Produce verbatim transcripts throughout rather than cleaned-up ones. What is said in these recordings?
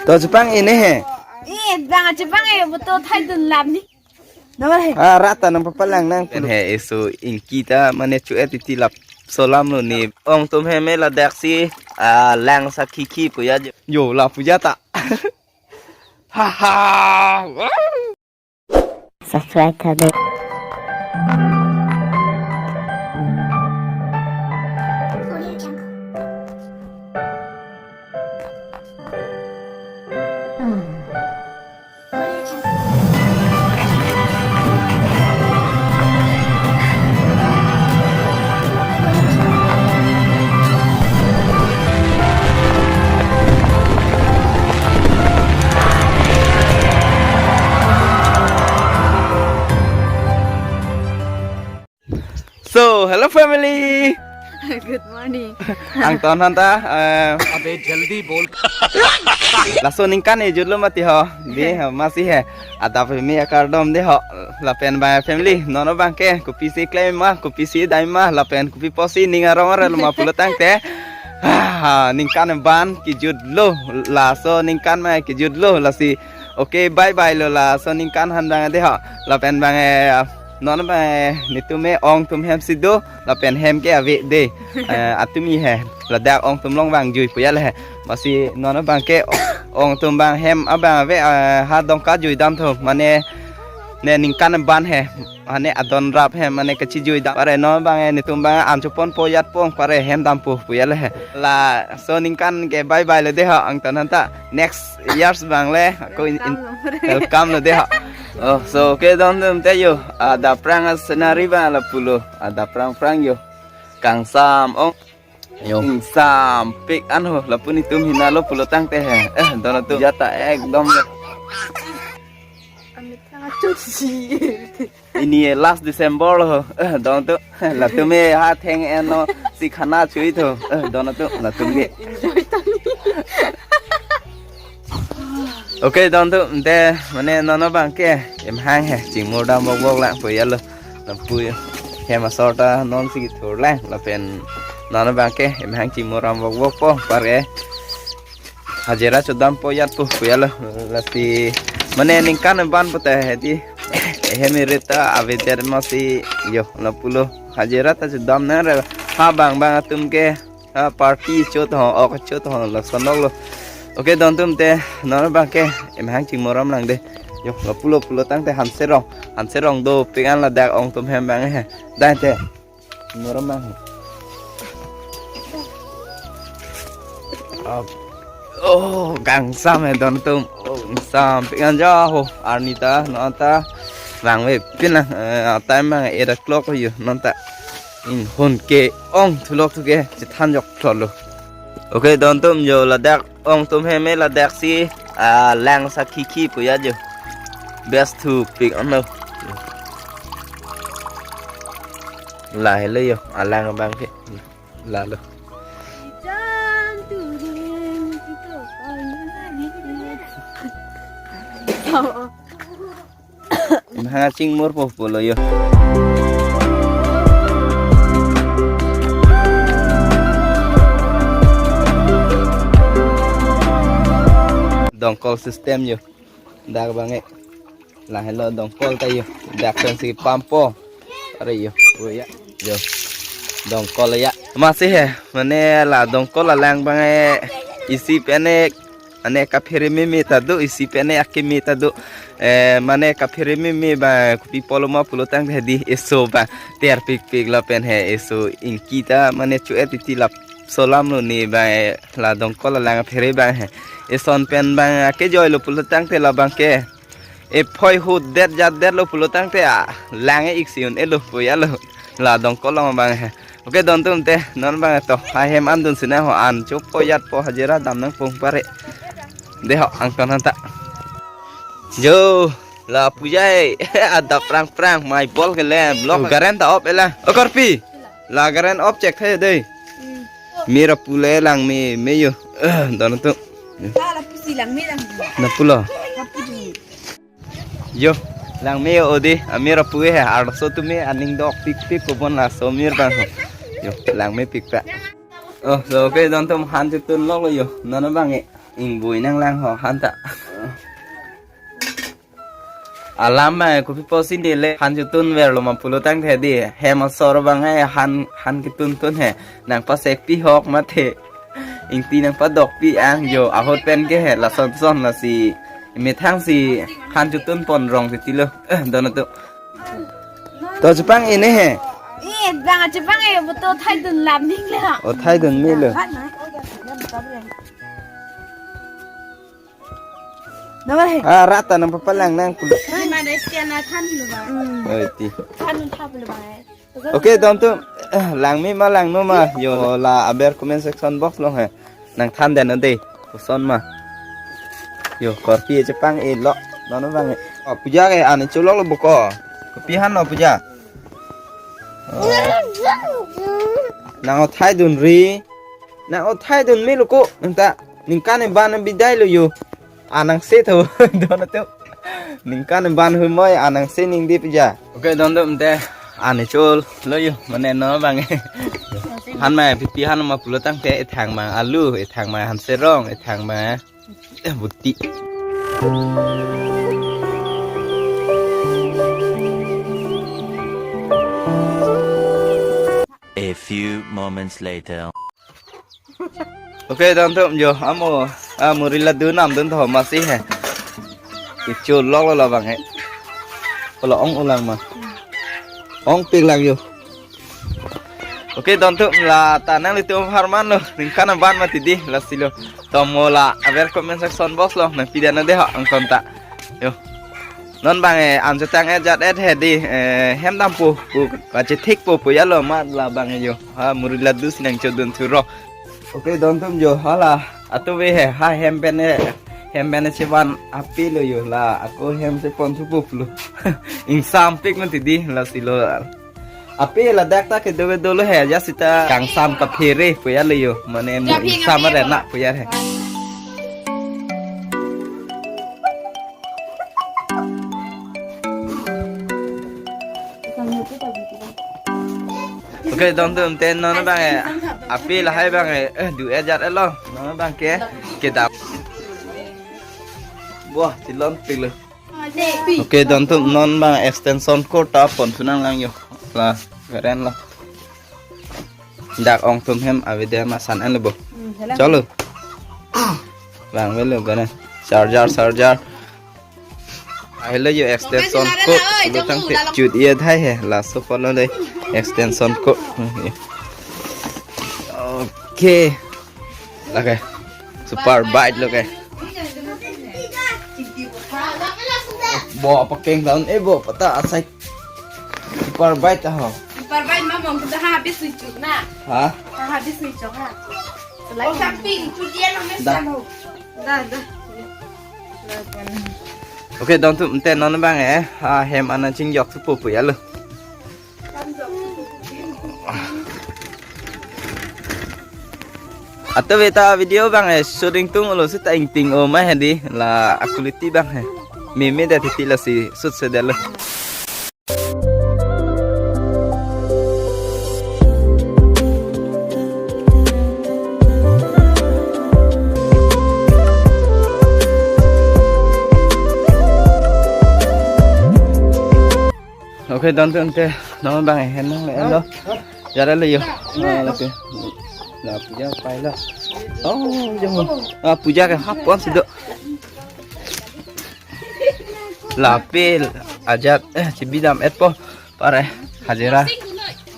To chepang ini he. Eh, bang chepang eh, betul thai dun lam ni. Nomor he. Ah, rata nang papalang nang. Pen he eso ingki ta mane chu-et titi lap solam lo ni. Ong tum he me ladak si, ah, lang sakhi khi puya jo. Yo, la puya ta. Ha ha. Subscribe ta do. So, hello family. Good morning. Angton hanta, eh, अबे जल्दी बोल। Laso ningkan ejutlo mati ho. Di, ha, masi he. Adap me akardom de ho. Lapen ba family, non abang ke, kopisi klem ma, kopisi dai ma, lapen kopi pusi ning arong arlo ma pulo tangte. Ha, ningkan ban kejutlo, laso ningkan ma kejutlo, lasi. Okay, bye bye lo, laso ningkan han bang de ho. Lapen bang, eh, non bang, eh, netum me ong tum hem si do, lapen hem ke ave de. Eh, atumi he, ladak ong tum long bang jui puya le he. Masi non bang ke ong tum bang hem abang ave, eh, ha dongka jui dam thu, mane ne ningkan ban he, mane adon rap he, mane kachijui dam. Pare non bang, eh, netum bang an chupon po yat pong pare hem dam pu puya le he. Laso ningkan ke bye bye lo de ho, angton hanta. Next years bang le, ako in, in, welcome lo de ha. Oh, so, okay, don tum te yo. Ada prang a scenery ba lapulo. Ada prang prang yo. Kangsam ong. Yo. Kangsam pik an ho, lapu netum hina lo pulo tangte he. Eh, don tu jata ekdom. Amit tang achut si. Ini last December lo. Eh, don tu. Latum me ha theng eno si khana chui thu. Eh, don tu latum ke. Enjoy tani. Okay, don tu, de, mane non bang ke, em hang he, chingmur dam bok bok lang puya lo. Lapu hem asor ta non si thur lang, lapen non bang ke, em hang chingmur dam bok bok po, pare. Hajira chodam po yat po puya lo, lasi, mane ningkan ban po ta he di, hem irita avedet masi yo, lapulo, hajira ta chodam na re, ha bang bang atum ke, ha party chot ho, ok chot ho, lason lo. Okay, don tum te, non bang ke, em hang chingmur dam lang de, yo, lapulo pulo tangte hanserong, hanserong do, pik an ladak ong tum hem bang he, dai te. Norom bang. Op. Oh, kangsam he don tum. Oh, kangsam. Pik an ja ho. Arni ta, non ta. Bang ve pin lang. Eh, time bang eight o'clock yo. Non ta. In hon ke ong thulok thu ke. Chethan jok thlo lo. Okay, don tum yo ladak. Ong tum hem me ladak si, ah, lang sakhi khi puya jo. Best thu pik ano. La helo yo, alang bang ke. La lo. Hanga chingmur po pulo yo. Dongkol system yo. Dak bang e. La helo dongkol ta yo. Dak pen si pampo. Are yo. Oh ya. Yo. Dongkol ya. Masi he. Mane la dongkol alang bang e. Isi pen e. Mane kaphere meme ta do, isi pen e akeme ta do. Eh, mane kaphere meme ba kopi pulo ma pulo tangte di eso ba ter pik pik lapen he eso ingki ta mane chu-et titi lap solam lo ni ba, eh, la dongkol alang phere ba he. Eson pen bang akejoi lo pulo tangte la bang ke. E phoi hut det jat det lo pulo tangte a lang e ik si un-e lo puya lo. La dongkol long bang he. Okay, don tum te, non bang to, ha hem an dun si nang ho an, chupo yat po hajira dam nang pung pare. De ho, angton hanta. Jo, la puya e, ada prang prang, mai bol ke lem, lok garen ta op ela. O Karpi, la garen op check the de. Mera pule lang me, me yo. Eh, don tum. Ala pusi lang me lang. Na pulo. Kapu ji. Yo, lang me odi, amir apu he, arloso tumi aning dok pik pik ko bon laso mir bang ho. Yo, lang me pik pa. Oh, so okay, don tum han chutun lok lo yo, non bang e. Ingboi nanglang ho han ta. Alam ma kopi pusi neli han chotun verlo ma pulo tangte di. Hem asor abang eh han, han ketuntun he. Nangpasek pi hok mate. Ingti nangpadok pi ang jo ahut pen ke he lason son lasi. Methang si han chotun pon rong titi lo. Eh, don atum. To chepang-e ne he. Eh, bang chepang-e, betul thaidun lam ning le. O thaidun melo. Nomor he. Ah, rat ta nangpapalang nang pulo. Di mana sekian na than lo bang. Hmm. Oi ti. Than tha lo bang eh. Okay, don atum, eh, langme ma langno ma. Yo la aber comment section box along he. Nangthan den de. Koson ma. Yo, korpi chepang-e lo. Non abang eh. Oh, puja ke ani cholok lo boko. Kopi han lo puja. Oh. Nang o thaidun ri. Nang o thaidun melo ko. Nang ta. Ningkan ban bidai lo yo. Anang se tho. Don atum. Ningkan ban humoi anang se ning di puja. Okay, don atum te. Ani cholo yo. Mane non abang eh. Han ma pipi han ma pulo tangte ethang ma alu, ethang ma han serong, ethang ma eh, buti. A few moments later. Okay, don atum jo, amo, ah, muri laddu namdun tho masi he. Kecholok lo labang he. Kalau ong ulang ma. Ong pik lang yo. Okay, don atum la ta nanglitum apharman lo, ningkan ban mati di, lasi lo. Tomo la aber comment section box along nangpi den de ho angkon ta. Yo. Non abang eh, an chetang eh jat eh he di, eh, hem dampo pu, pachethik po pu ya lo mat labang eh yo. Ha, muri laddu si nang chodun thuro. Okay, don atum jo, hala atuve he, ha hem pen eh, hem pen eh chevan ape lo yo la, ako hem chepon thupo pulo. Ingsam pik mati di, lasi lo. Ape ladak ta kedo kedo lo he, ja sita kangsam kaphere pu ya lo yo. Mane mo ingsam are na pu ya he. Okay, don atum te non abang eh. Ape lahai abang eh, eh, du eh jat eh lo. Non abang ke, kedap. Wah, chilon pik lo. Okay, don atum non abang extension cord ta pon thu nanglang yo. La, keren la. Dak ong atum hem avedet ma san an lo bo. Hmm, hello. Cholo. Bang velo keren. Charger, charger. Ahelo yo extension cord. Lo tangte chut ye dhai he. Laso polo le extension cord. Okay. Lake super bike lo ke. Bo pakeng down eh bo pata asai super bike ta ho. Super bike ma mong ta ha habis suicuk na. Ha? Ha habis suicuk ha. Like camping tu dia no mes Da. Kan ho. Da da. Okay, don atum te non abang eh. Ha hem anang chingjok thupo pu ya lo. Atuve ta video abang eh shooting tung lo sita ingting o ma he di la a quality abang he. Meme da titi lasi shoot se de lo. Okay, don atum te, non abang eh, hen nang le, lo. Jara le yo. Ah, le te. La puja pai lo. Oh, jo. Ah, puja ke hapon si do. Lapen ajat, eh, chebi dam-et po. Pare, hajira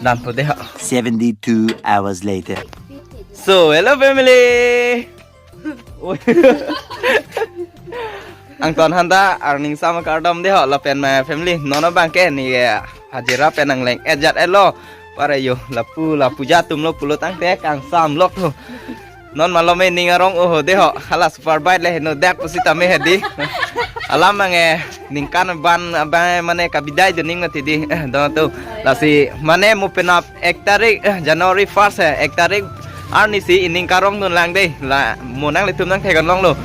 dampo de ha. Seventy-two hours later. So, hello family. Angton han ta arning sama kardom de ho lapen ma family. Non abang ke ne hajira pen nangleng-et jat-et lo. Pare yo lapu lapu jatum lo pulo tangte kangsam lok lo. Non malom e ning arong oho de ho. Hala super bike le heno dak pusitame he di. Alam abang eh ningkan ban abang mane kabidai do ning mati di. Eh, don atum. Lasi mane mo penap ek tarik, eh, January first he, ek tarik arni si ining karong dun lang de. La mo nanglitum nangtheklong lo.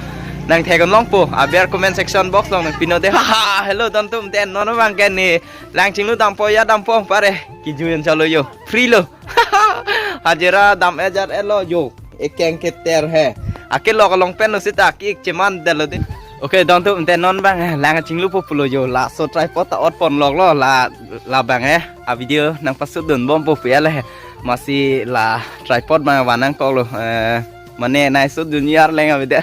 Nangtheklong po. Aber comment section box along nangpi non de. Ha ha, hello don atum ten non abang ke ne lang chinglu dampo ya dampo pare. Kijuyen chalo yo. Free lo. Hajira dam-et jat-et lo yo. Ekeng keter he. Akelok along pen lo sita ki-ik cheman detlo de. Okay, don tu ante non abang, eh, lang chinglu po pulo yo, laso tripod ta ot pon lok lo, la, labang, eh, a video nangpashoot dun bom po pu ya le. Masi la tripod ma vanang kok lo, eh, mane nai shoot dun yar leng ave de.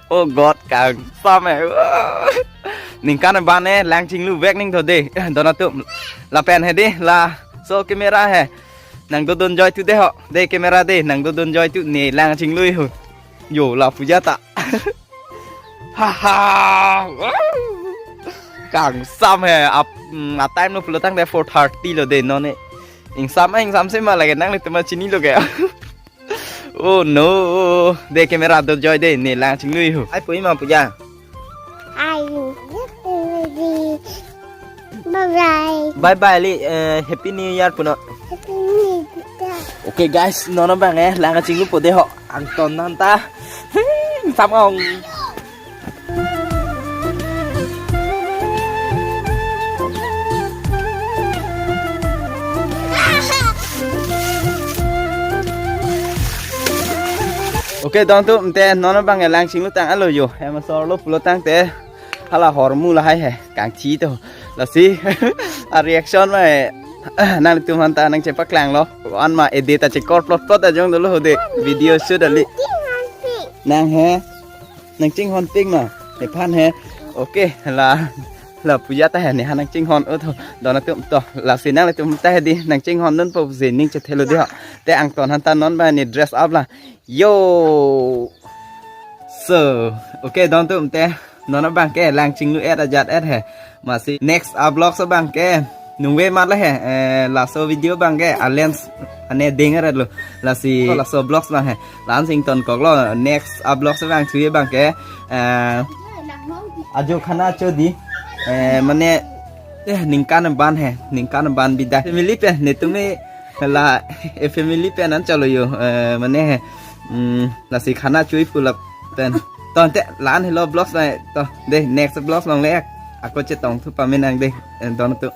Oh God, kangsam eh. Ningkan ban eh, lang chinglu vek ning tho de. Don tu lapen he de, laso camera he. Nang dodun joy tu de ho. De camera de, nang dodun joy tu ne lang chinglu ho. Yo, la puja ta. Haha. Kangsam he, ap, mm, a time lo pulo tangte four thirty lo de non ne. Ingsam, ingsam si ma lake nanglitum ma chinilo ke. Oh no. De camera do joy de, ne lang chinglu ho. Ai pui ma puja. Ai. Bye bye. Bye bye li, eh, Happy New Year puno. Happy New Year. Okay guys, non abang eh, lang chinglu po de ho. Angton nan ta. Sam ong. Okay, don tu ante non abang eh, lang chinglu tang alo yo. Hem asor lo pulo tangte. Hala hormu lahai he, kangchi to. Lasi a reaction ma he. Nanglitum aphan ta nang chepaklang lo. An ma edit ta chekor plot plot ajong dolo ho de. Video shoot ali. Nang he. Nang chinghon pik ma. Nephan he. Okay, la, la puja ta he, nephan nang chinghon o tho. Don atum to. Lasi nanglitum ta he di, nang chinghon dun po si ning chethelo di ho. Te angton aphan ta non abang ne dress up la. Yo. So, okay, don tu ante non abang ke lang chinglu et ajat et he. Masi next a vlogs abang ke nungve mat le he, eh, laso video abang ke a lens ane ding ret lo. Lasi laso vlogs abang he. Lan sing ton kok lo, next a vlogs abang chui abang ke, eh, ajo khana cho di. Eh, mane, eh, ningkan ban he, ningkan ban bidai. Family pen, netum eh, la, eh, family pen an chalo yo, eh, mane he. Hmm, lasi khana chui pu lapen. To ante, lan helo vlogs na, to, de, next vlogs along le, ako chetong thu pamenang de, eh, don tu.